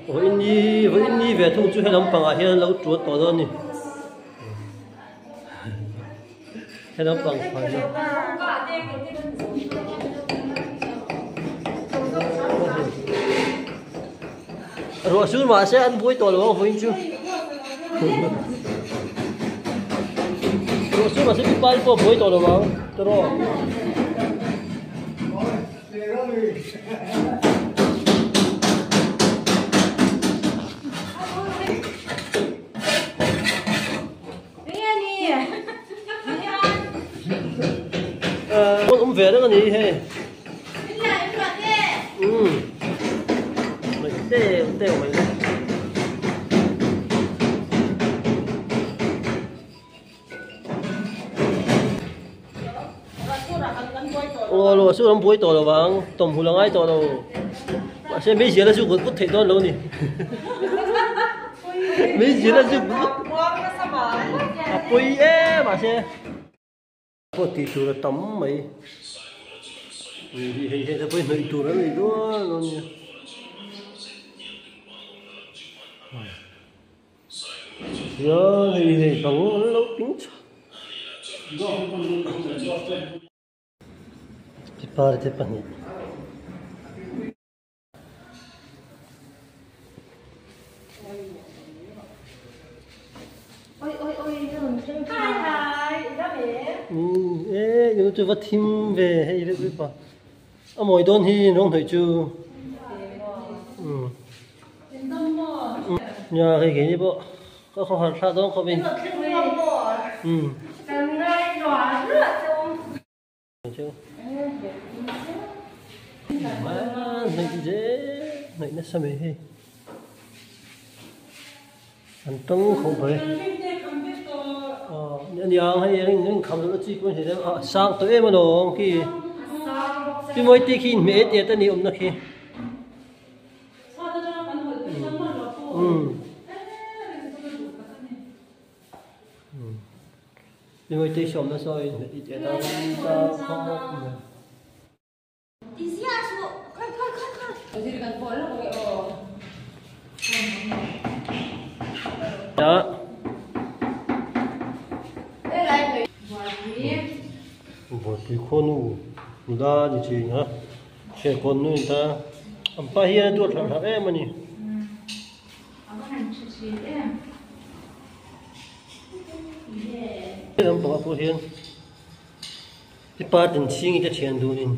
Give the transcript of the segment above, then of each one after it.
Vawiin ni vawiin ni ve thung chu he lampangah hian an lo tuan tawh dawn a ni. He lampang faina. Ruah sur mahse an buai tawh lo ang vawiin chu. Ruah sur mahse mipa te pawh buai tawh lo ang tawrh. Pawn awm ve reng a ni hei. Umm. Mai teu teu mai le. Aw lo chu an buai tawh lo vang tawmhul a ngai tawh lo mahse meizial a zu vut vut theih dawn lo a ni meizial a zu vut a pawi em mahse pawh tih tur a tam mai hei hei te pawh hi hnawih tur an nei dual a nia. Hian hei hei bang an lo ping chha Tipar te pahnih. Umm e eng chu va thim ve hei reuh reuh pa a mawi dawn hi rawng hnawih chu umm. Nia hei keini pawh ka khaw harh thlah dawn khawp in umm hnaih zel hnaih nasa mai hei an tawng khawp mai aw ania hei ring ring kham loh na chi pawh a ni a sang tawh em alawm khi pi mawi te khi inhmeh et et a ni awmna khi. Buaipui khuanu nula ni thin a. Hriatkawn nu in ta an pa hian a duat hlarh hlarh em a ni. Lam pangah pawh hian i pa tin chhing i te thian dun in.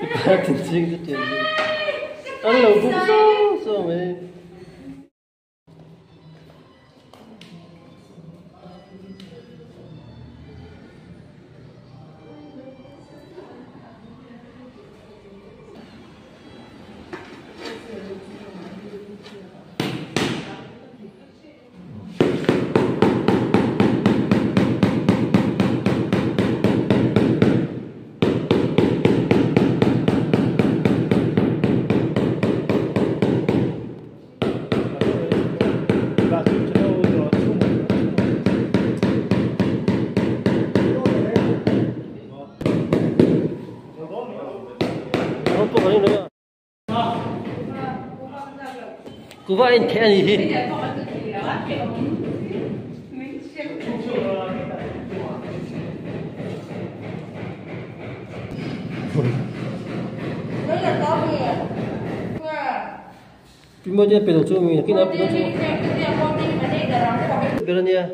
I pa tin chhing i te thian dun an lo buk sawng sawng mai. Kuva a intheh a nih hi. Pi mawi te pe lo chu mi nakin a pe lo chu ber a nia.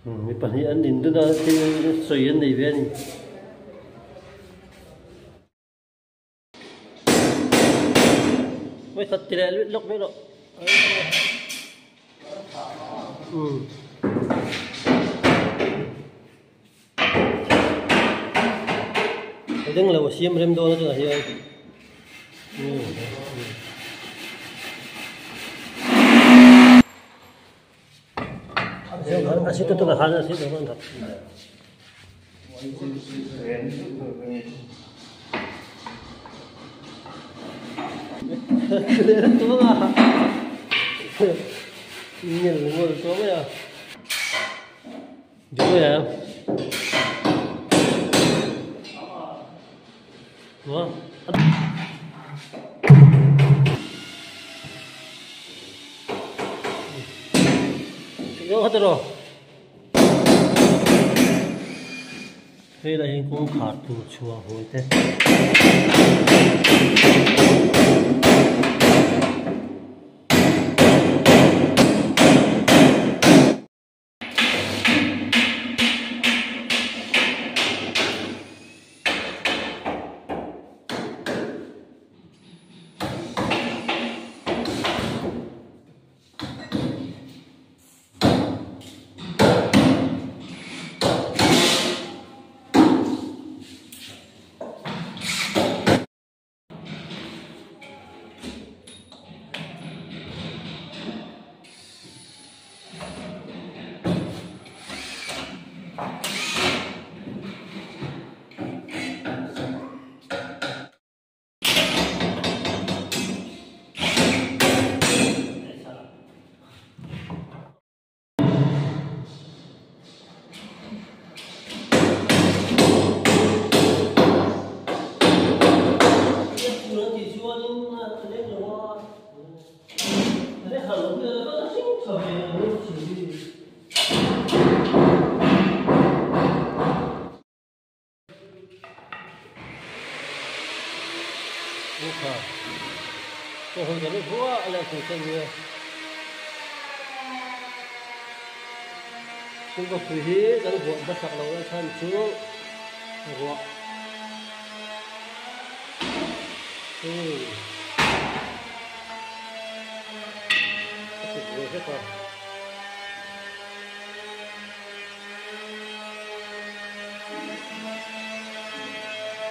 Mi pahnih an in dun a thil sawi an nei ve a ni. Vawi khat ti leh lawk mai rawh. Umm. A ding lo a siam rem dawn a tunah hian. A si tu tunah khan a si tu an that. Ngel ngol tawh mai a. Dik mai em? Maw? Dik kha tiraw? Hei lah hian kawngkhar tur chhuah hawi te. Singapore hi kan ruah hmasak lo a chhan chu ruah a tuk ve hlek a.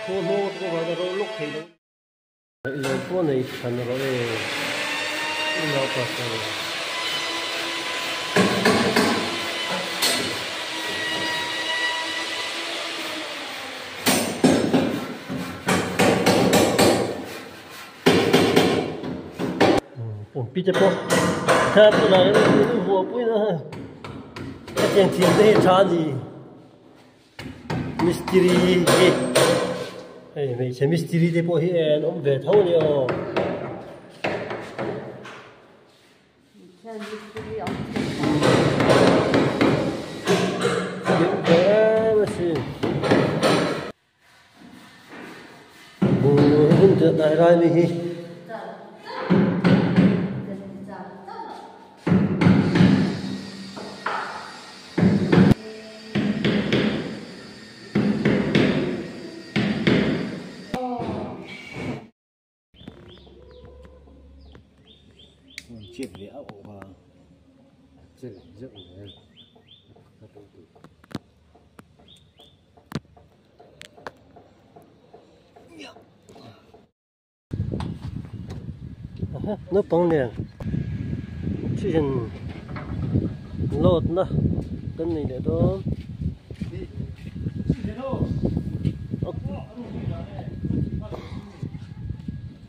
Khaw hnawng te pawh vang a ro lawk thei lo. Lo pawh nei than rawh e i naupa chu. Pawmpi te pawh tha tunah hian in vuah pui na hetiang thiam te hi tha a ni. Mistiri hi hei hmeichhe mistiri te pawh hi an awm ve tho a ni aw. Hun te dai rai mi hi. Naupang nen thisen lawtna kan nei leh dawn.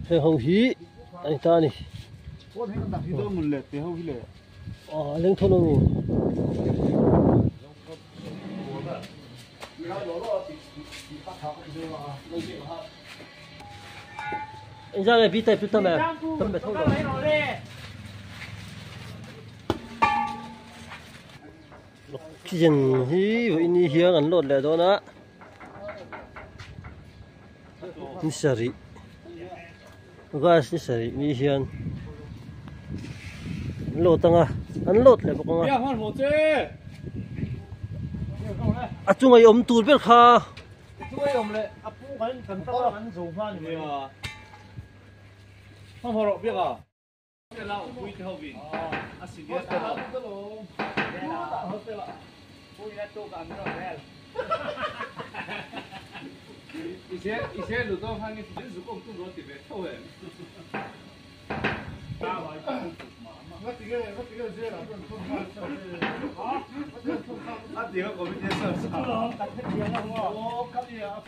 Heng ho hi a ni ta a ni. A leng thawn a ni. Anh ra này bi tay tâm này tâm về thôi rồi. Oxygen hi vawiin ni hian an lawt leh dawn a ni sarih gas ni sarih ni hian an lawt ang a an lawt leh bawk ang a a chunga i awm tur ber kha.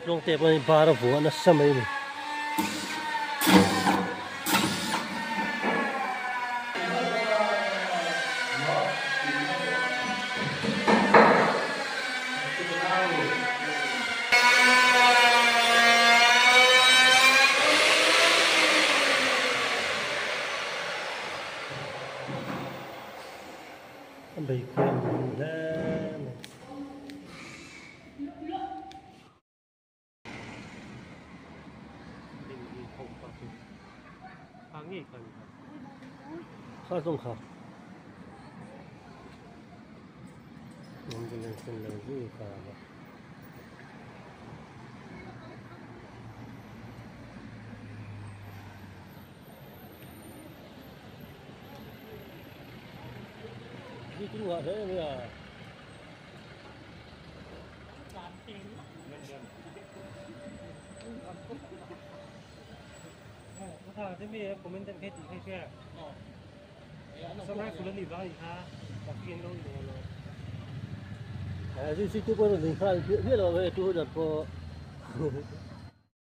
Tlawngte pawh hi bar a vuah nasa mai a ni. Bei khuan hle mai. Kha zawng kha ambulance an lo zui ta a. Zui chu ngah hle a nia. Zui tu pawh rawn ding nghal hmiah hmiah lo a tu hunah pawh.